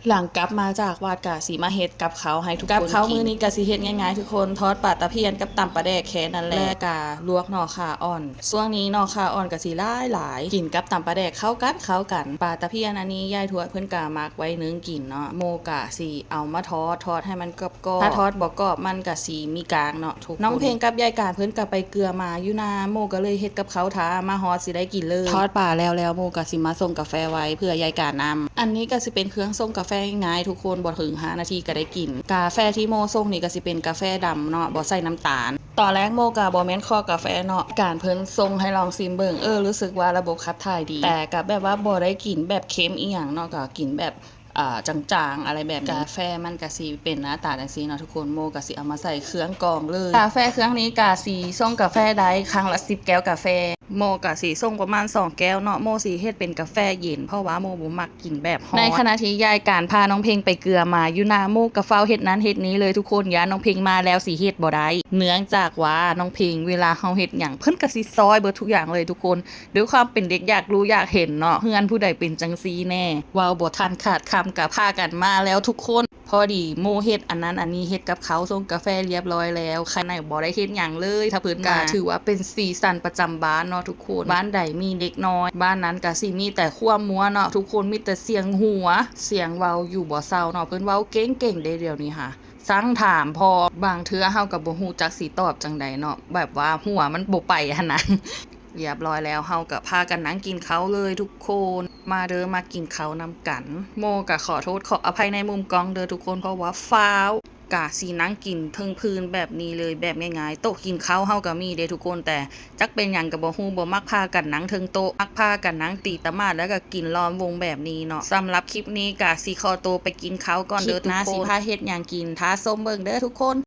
ຫຼັງກັບມາຈາກວັດກະຊິມາເຮັດກັບເຂົ້າໃຫ້ທຸກຄົນກິນ. ກັບເຂົ້າມື້ນີ້ກະຊິເຮັດງ່າຍໆທຸກຄົນ, ທອດປາຕະພຽນກັບຕຳປາແດກແຄ່ນັ້ນແຫຼະ ແລະກະລວກໜໍ່ຂ່າອ່ອນ. ຊ່ວງນີ້ໜໍ່ຂ່າອ່ອນກະຊິຫຼາຍໆ, ກິນກັບຕຳປາແດກເຂົ້າກັນເຂົ້າກັນ. ປາຕະພຽນອັນນີ້ຍາຍທວດເພິ່ນກະໝັກໄວ້ໜຶ້ງກິນເນາະ, ໂມກະຊິເອົາມາທອດ, ທອດໃຫ້ມັນກອບໆ. ຖ້າທອດບໍ່ກອບມັນກະຊິມີກາງເນາະ. ນ້ອງເພັງກັບຍາຍການເພິ່ນກະໄປເກືອມາຢູ່ນາ, ໂມກະເລີຍເຮັດກັບເຂົ້າຖ້າ, ມາຮອດຊິໄດ້ກິນເລີຍ. ທອດປາແລ້ວໆ ໂມກະຊິມາສົ່ງກາແຟໄວ້ເພື່ອຍາຍການນຳ. ອັນນີ້ກະຊິເປັນເຄື່ອງສົ່ງກາແຟງ່າຍໆທຸກຄົນ, ບໍ່ເຖິງຫ້ານາທີກະໄດ້ກິນ. ກາແຟທີ່ໂມສົ່ງນີ້ກະຊິເປັນກາແຟດຳເນາະ, ບໍ່ໃສ່ນ້ຳຕານ. ຕອນແລກໂມກະບໍ່ແມ່ນຄໍ້ກາແຟເນາະ, ການເພິ່ນສົ່ງໃຫ້ລອງຊີມເບິ່ງ, ເອີ ຮູ້ສຶກວ່າລະບົບຂັບຖ່າຍດີ, ແຕ່ກະແບບວ່າບໍ່ໄດ້ກິນແບບເຄັມອີ່ຫຍັງເນາະ, ກະກິນແບບ ອ່າ ຈາງໆ ອະໄລແບບນີ້. ກາແຟມັນກະຊິເປັນໜ້າຕາຈັ່ງຊີ້ເນາະທຸກຄົນ, ໂມກະຊິເອົາມາໃສ່ເຄື່ອງກອງເລີຍ. ກາແຟເຄື່ອງນີ້ກະຊິສົ່ງກາແຟໄດ້ຄັ້ງລະສິບແກ້ວກາແຟ, ໂມກະຊິສົ່ງປະມານສອງແກ້ວເນາະ. ໂມຊິເຮັດເປັນກາແຟເຢັນ ເພາະວ່າໂມບໍ່ມັກກິນແບບຮ້ອນ. ໃນຂະນະທີ່ຍາຍການພານ້ອງເພັງໄປເກືອມາຢູ່ນາ, ໂມກະຟ້າວເຮັດນັ້ນເຮັດນີ້ເລີຍທຸກຄົນ, ຢ້ານນ້ອງເພັງມາແລ້ວຊິເຮັດບໍ່ໄດ້, ເນື່ອງຈາກວ່ານ້ອງເພັງເວລາເຮົາເຮັດຫຍັງ ເພິ່ນກະຊິຊ່ອຍເບິດທຸກຢ່າງເລີຍທຸກຄົນ. ດ້ວຍຄວາມເປັນເດັກຢາກຮູ້ຢາກເຫັນເນາະ, ເຮືອນຜູ້ໃດເປັນຈັ່ງຊີ້ແດ່. ເວົ້າບໍ່ທັນຂາດຄຳກະພາກັນມາແລ້ວທຸກຄົນ. ພໍດີໂມເຮັດອັນນັ້ນອັນນີ້, ເຮັດກັບເຂົ້າ, ສົ່ງກາແຟລຽບຮ້ອຍແລ້ວ. ຂ້າງໃນບໍ່ໄດ້ເຮັດຫຍັງເລີຍ, ຖ້າເພິ່ນມາກະຖືວ່າເປັນສີສັນປະຈຳບ້ານເນາະທຸກຄົນ. ບ້ານໃດມີເດັກນ້ອຍ, ບ້ານນັ້ນກະຊິມີແຕ່ຄວາມມົວເນາະທຸກຄົນ, ມີແຕ່ສຽງຫົວ, ສຽງເວົ້າຢູ່ບໍ່ເຊົາເນາະ. ເພິ່ນເວົ້າເກັ່ງໆເດ້ດຽວນີ້ຫາ, ຊ່າງຖາມພໍ, ບາງເທື່ອເຮົາກະບໍ່ຮູ້ຈັກຊິຕອບຈັ່ງໃດເນາະ, ແບບວ່າຫົວມັນບໍ່ໄປຫັ້ນນະ. ລຽບຮ້ອຍແລ້ວ ເຮົາກະພາກັນນັ່ງກິນເຂົ້າເລີຍທຸກຄົນ. ມາເດີ ມາກິນເຂົ້ານຳກັນ. ໂມກະຂໍໂທດຂໍອະໄພໃນມຸມກ້ອງເດີທຸກຄົນ ເພາະວ່າຟ້າວ. ກະຊິນັ່ງກິນເທິງພື້ນແບບນີ້ເລີຍ ແບບງ່າຍໆ. ໂຕະກິນເຂົ້າເຮົາກະມີເດ້ທຸກຄົນ, ແຕ່ຈັກເປັນຫຍັງກະບໍ່ຮູ້ ບໍ່ມັກພາກັນນັ່ງເທິງໂຕະ, ມັກພາກັນນັ່ງຕີຕະໝາດ ແລ້ວກະກິນລ້ອມວົງແບບນີ້ເນາະ. ສຳລັບຄລິບນີ້ກະຊິຂໍໂຕໄປກິນເຂົ້າກ່ອນເດີ. ຄລິບໜ້າຊິພາເຮັດຫຍັງກິນ ຖ້າຊົມເບິ່ງເດີທຸກຄົນ.